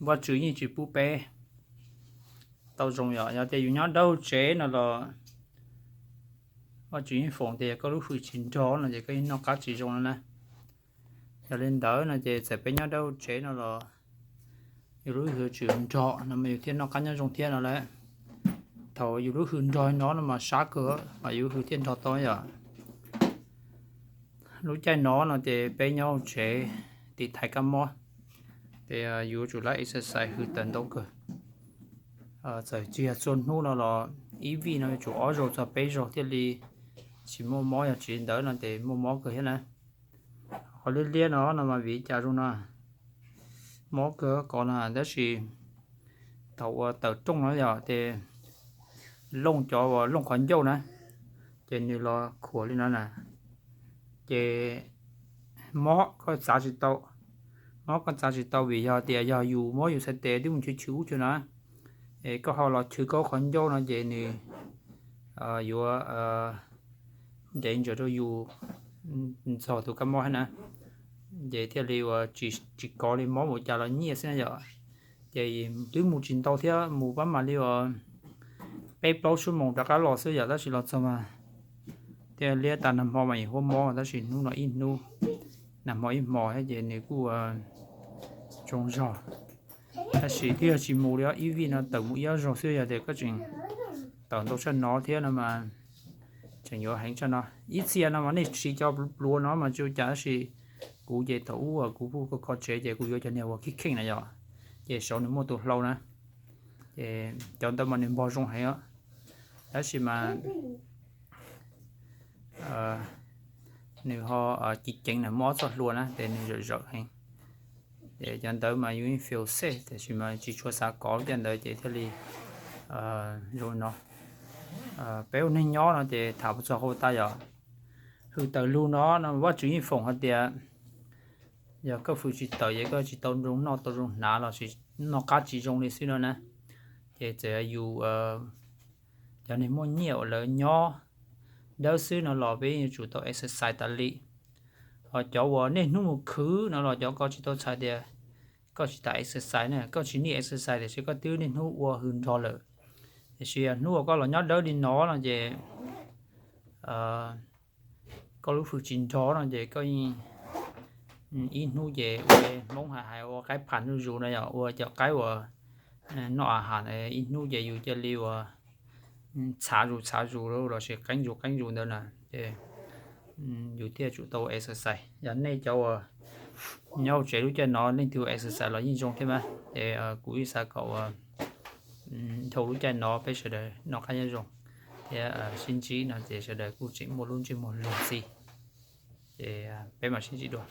Vajtswv yeej tsis pub peb tau zoo yom. Yog tias yus nyob dawb tsev no los Vajtswv yeej foom tias yog koj lub hws tsis nrog no ces koj yeej noj qab tsis zoo no na. Yog li ntawd no ces txawm peb nyob dawb tsev no los yus lub hws tsis nrog no mas yus thiaj noj qab nyob zoo thiab no lawm. Thaum yus lub hws nrog no no mas sab kawg mas yus hws thiaj nrog tau yom. Lub caij no no ces peb nyob tsev tiv thaiv kab mob, ces yuav tsum laib exercise hws tawm ntau kawg. Txawm tsis yog txhua hnub no los ib vij no yuav tsum ob zaug txog peb zaug thiaj li tsis muaj mob, yog tsis li ntawd no ces muaj mob kawg thiab na. Qhov liab liab no no mas vim cas zoo no, mob kawg kov no tab sis thaum uas tawm rooj no yog ces looj cov uas looj qhov ncauj na, ces nws los khuam li no na, ces mob koj txav tsis tau. Mob koj txav tsis tau vim yog tias yog yus muab yus txhais tes twb mus chwv chwv ub chwv no, es koj ho los chwv koj qhov ncauj no ces nws yuav ntev ntsaws rau yus ntxog tus kab mob thiab na, ces thiaj li uas tsis kov li, mob mus cas los nyiaj xwb na yom. Ces twb mus tsis ntau thiab, mus pab mam li uas peb plaub xuab moos rov qab los xwb yom, tab sis los txog mas thiaj liab tas nag hmo mas yus huab mob, tab sis hnub no ib hnub, nag hmo ib hmo thiab ces nws kuj zoo zog. Tab sis twb yog tsis mus li, ib vij no tawm mus ib ob zaug xwb, yog tias koj tseem tawm ntau tshaj no thiab no mas tseem yuav heev tshaj no. Ib txhia no mas nej siv cov pluav no mas tsis ua cas, tab sis kuv ces thaum ub kuv pheej kho kho tsev ces kuv yuav cov niag uas kheej kheej na yom, ces saud nws muaj tus hlau na, ces cov ntawd mas nws npog zoo heev os. Tab sis mas nws ho ci ceev na, muaj ob txoj hlua na ces nws zawm zawm heev. Ces cov ntawd mas yus yeej feel safe, tab sis mas tsis tshua xav kov lub caij ntawd ces thiaj li zoo no. Peb ua neeg nyob no ces tham puas txog qhov tas yom. Hws tawm lug no no Vajtswv yeej foom hais tias yog koj hws tsis tawm ces koj tsis tau zoo noj tau zoo hnav los sis noj qab tsis zoo li xwb no na. Ces txawm yus cov neeg muaj nyiaj uas lawv nyob dawb xwb no los peb yuav tsum tau exercise tas li. Ho cov uas niaj hnub mus khwv no los cov ko tsis tau txhais tias koj tsis tas exercise na, koj tsis need exercise tiam sis koj twb niaj hnub ua hws nrog lawm. Tiam sis hnub uas koj los nyob dawb li no no ces koj lub hws tsis nrog no ces koj yeej ib hnub ces ua Hmoob hais hais ua qaib phas zuj zus na yom, ua cov qaib uas noj a has ib hnub ces yus cia li uas txhav zus txhav zus los sis qeeb zus qeeb zus ntawd na, ces yus thiaj tsum tau exercise. Yog nej cov uas nyob hauv tsev lub caij no leej twg exercise los yeej zoo thiab mas, ces kuv yeej xav kom uas dhau lub caij no peb sawv daws noj qab nyob zoo thiab sib ntsib no ces sawv daws kuj tseem muaj lub ntsej muag luag ntxhi. Ces peb mam sib ntsib dua.